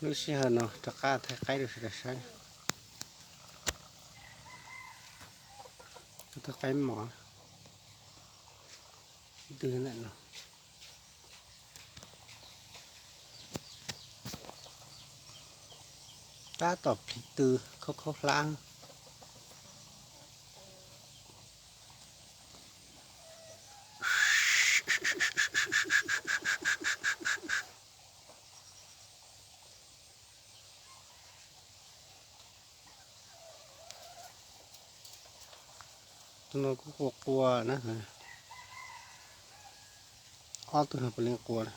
Lub sij hawm no rov qab thaij qaib rau sawv daws saib. Thaij qaib mos twg ntawm no. Tab tom plhis tw khaub khaub hlab. Tus no kuj qua qua na. Ob tug no puav leej qua na.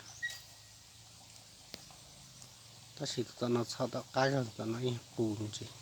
Tab sis tus tom no txhom tom qab zog, tus tom no yeej qus ntsis.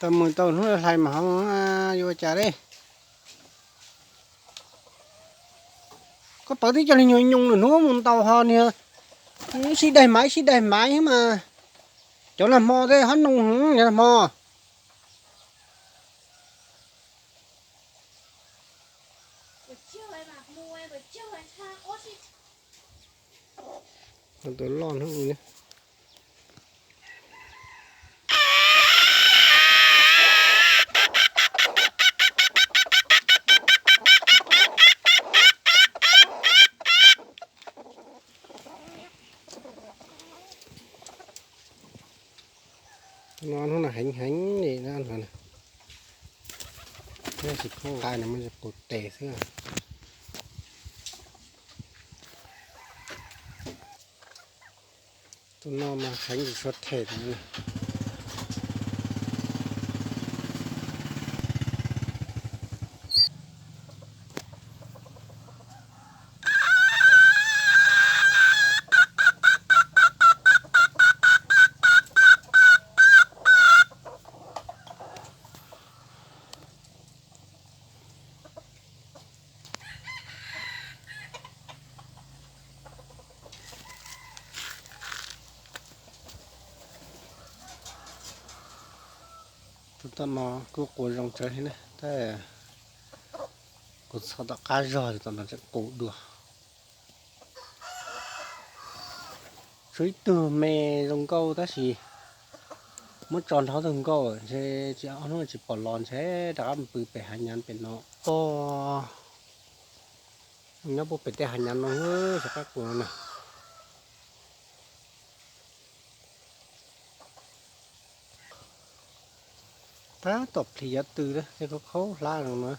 Tau mus tau hnub hlais mas ho yuav ua cas li. Koj pawv twb coj li nyuag nyoos lwm hnub mus ntaus ho niag sib daig maiv sib daig maiv mas cov nag hmo tej hob noo cov nag hmo. Tus loj hnub li. Tus no hnub no heev heev li no, tab sis khoob nqa nws muaj qus tes xwb. Tus no mas heev tsis tshua them no. Tus tom no kuj qua zoo tsawv thiab na, tab kuv txhom tom qab zog tus tom no tseem qus dua. Tshuav ib tug me zoo nkauj tab sis muab tso nrho tug nkauj ntshe tsis ob hnub tsis pom los ntshe rov qab pw pem hav nyam pem no. Os, nyob puag pem tej hav nyam no xyov qab kuv no na. Tab tom plhis yav tw na, tej khaub khaub hlab no na.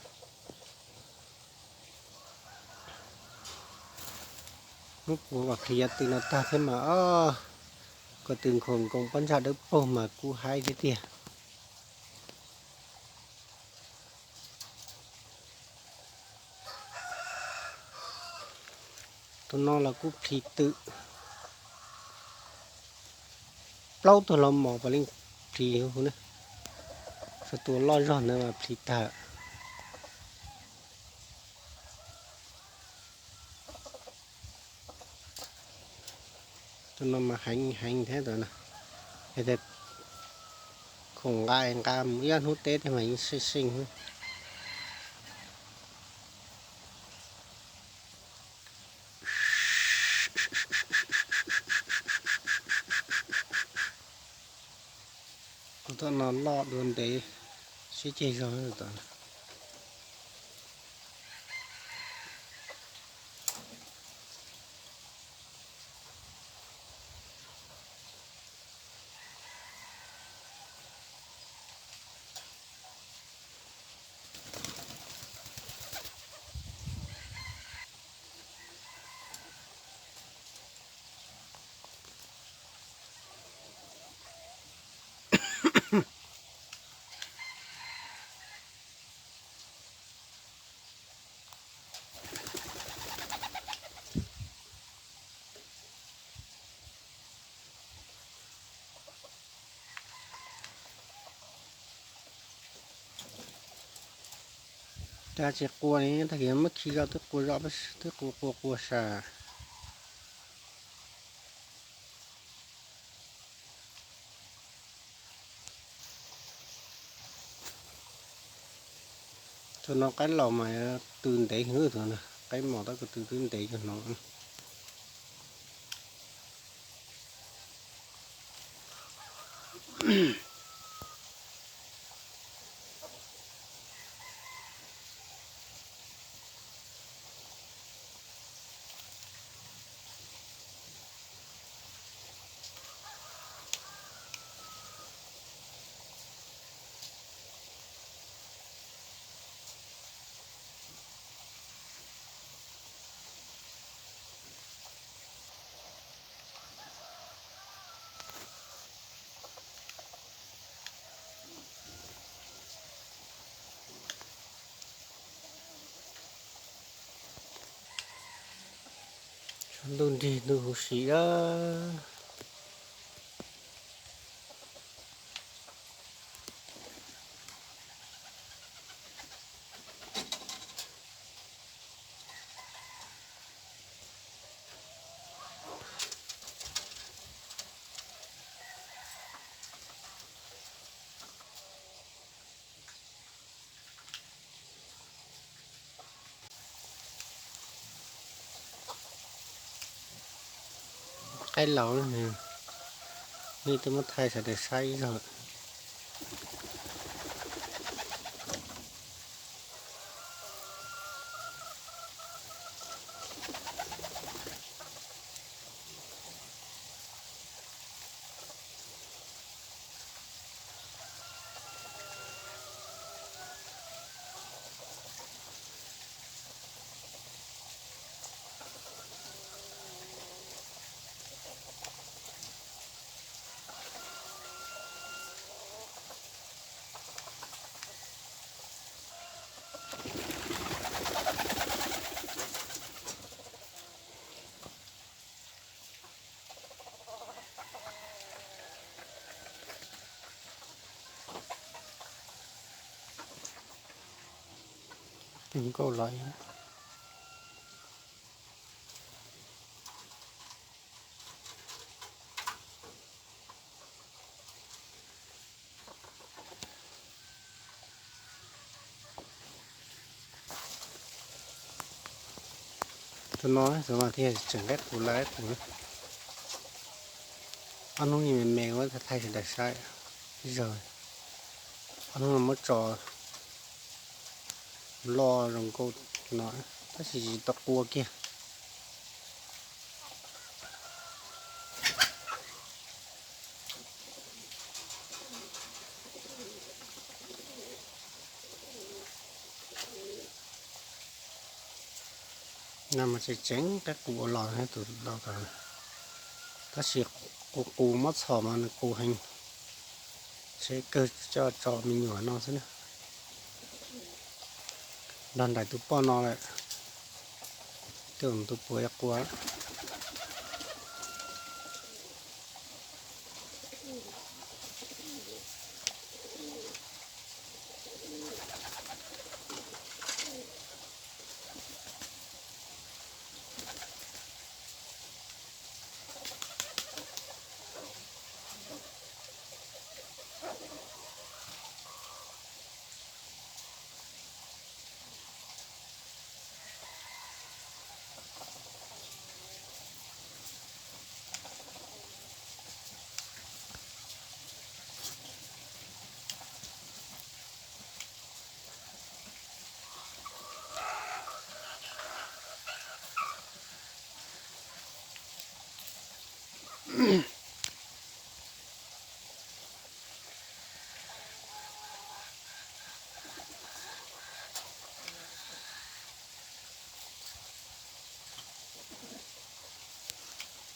Muab kuv plhis yav tw no tag thiab mas os, ko tw nkhaus nkoos pob ntsag dawb paug mas kub haib thiab tiag. Tus no los kuj plhis tw. Plaub tug los mos puav leej plhis huv na. Tshuav tus loj zog ntawd mas plhis tag. Tus no mas heev heev thiab tus no. Yog tias khoom nqa nqa mus ib ob hnub teb tej mas yeej seej seej. Tus tom no loj dua ntev, siab ceg zog tus tom no. Cas tsis qua li, tag kis muab khi zoj twb qua zoj, twb qua qua qua sas. Tus no qaib laus mas tw ntev heev, tus no qaib mos tab kuv tw twb ntev cov no. Ntuj nrig ntuj huv si a. Qaib laus, nej twb muab thaij sawv daws saib ib zaug. Nkauj los. Tus no xwb mas thiaj tseem qaib qus laj qaib qus. Ob hnub me me ua thaij sawv daws saib ib zaug. Ob hnub no muab tso loj zoo nkauj no, tab sis tsis tau qua kiag. No mas tseem tseem qaib qus ua los thiab tus no, tab sis qus qus mob txhom mas nws qus heev, tseem kawg coj tso me nyuam no xwb na. Nrog nraim tus poj no lawm, tej zaum tus puav yuav qua.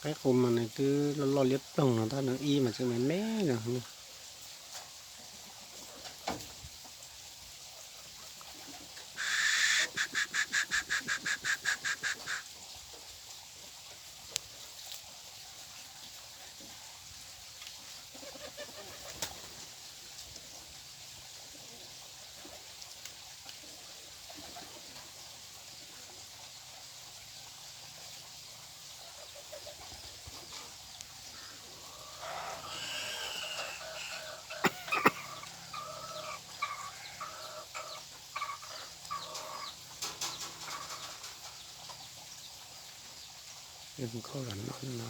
Qaib qus mas nws twb loj loj liab ploog no, tab nws ib mas tseem me me no. Nkauj los no no.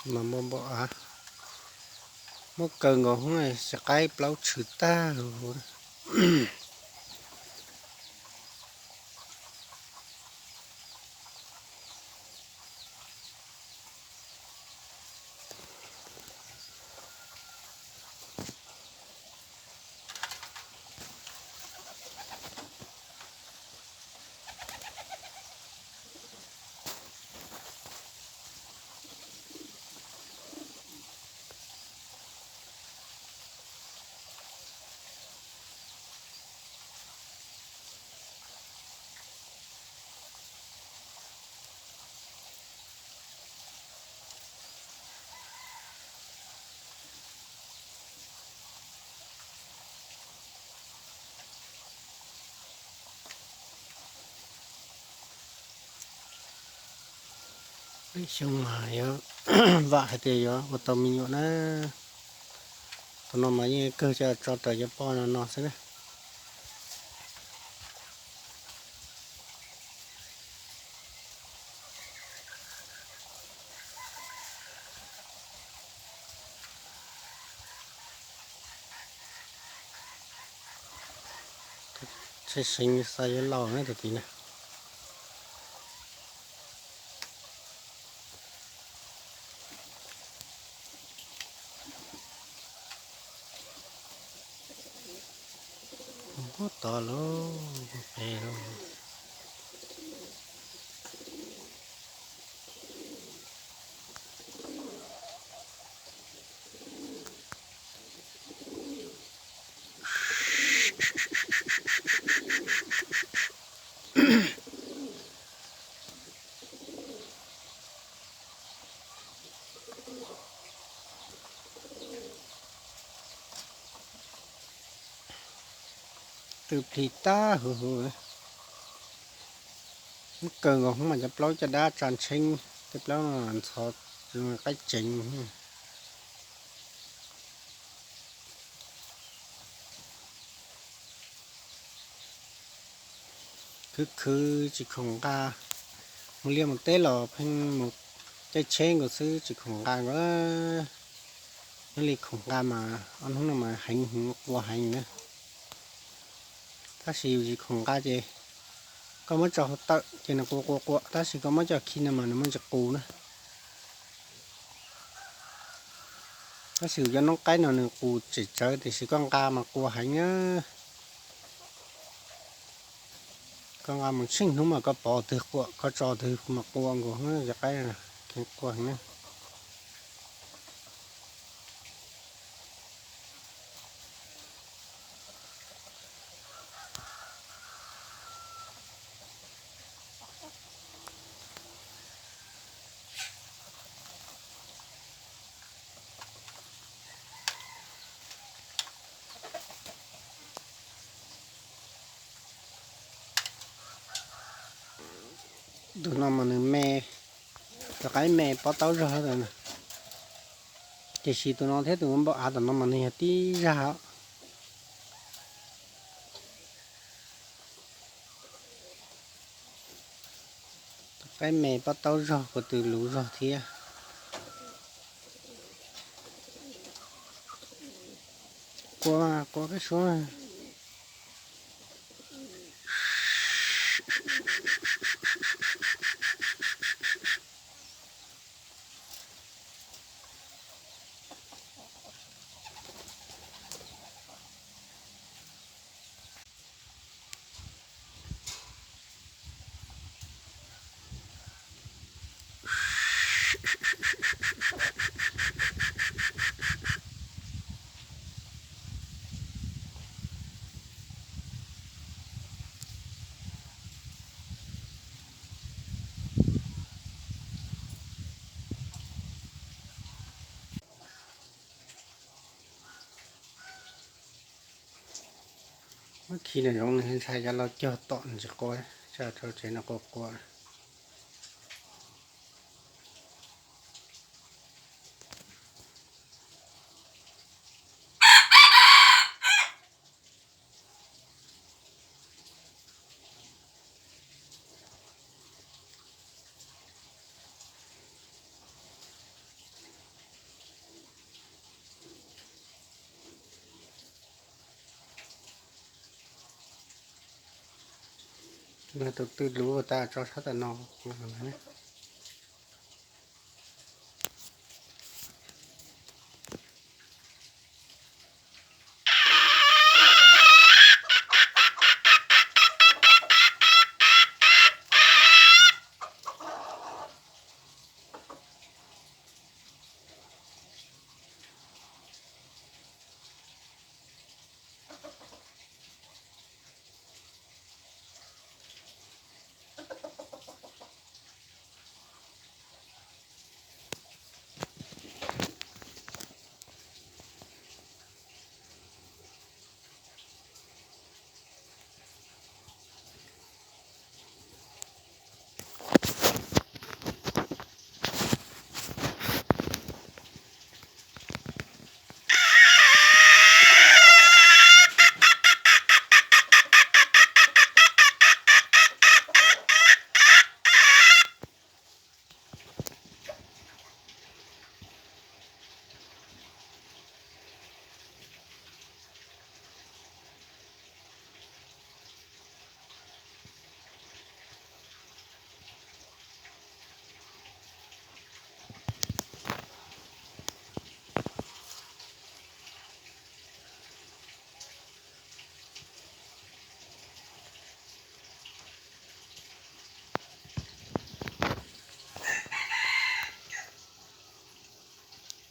Mas npau npau av, muab kaw nkaus hub, tsis qaib plaub tshwm tag. Peb xyoo mas yuav vam hais tias yuav ua tau me nyuam na. Tus no mas yeej kawg, tso raws cov poj no no xwb na. Tsheb seev xa yuav laus na tus tim na. Muab tod lauj, pem lauj. Tw plhis tag huv huv. Muab kaw nkaus hub mas cov plaub caj dab tsa ntsheeb, tej plaub no ntxhov qaib tseev. Khwv khwv tsis khoom nqa, mus liaj mus teb los pheej mus caij tsheb nkaus xwb tsis khoom nqa nkaus. Nyob li khoom nqa mas ob hnub no mas heev heev, qua heev na. Tab sis yus tsis khoom nqa ces koj muab tso hauv tawm ces nws qua qua qua, tab sis koj muab coj khi no mas nws muaj ntsis qus na. Tab sis yus cov noob qaib no nws qus tsem tsawv tiam sis koj nqa mas qua heev na. Koj nqa mus tsheej hnub mas koj pov twg qua, koj tso twg mas qua nkaus cov qaib, qua heev na. Tus no mas nws me, tus qaib me pob taub zog, tiam sis tus no thiab tus npau av tom no mas nws yog tib zag. Tus qaib me pob taub zog, kuv tus luv zog thiab. Qua, qua kab suab. Khi no zoo ntshai cov laus cog tom tsis qua, tsa rau tsev no qua qua. Tus twg luv tas tso sab tam no.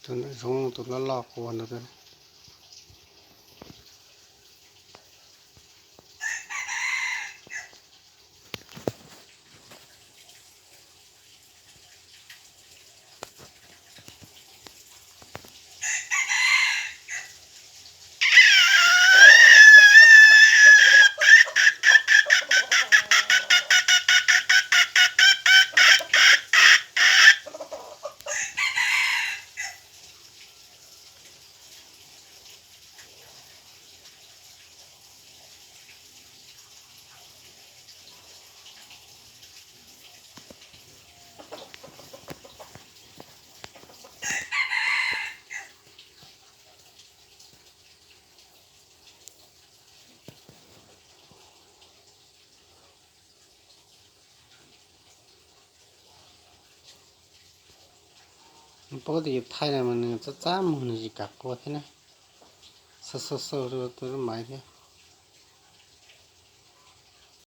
Tus ntawm zoov tus loj loj quas ntawd. Paub tias yus thaij no mas nws txaj txaj muag, nws tsis kam qua thiab na. Xauj xauj xauj rau tus lub maiv thiab.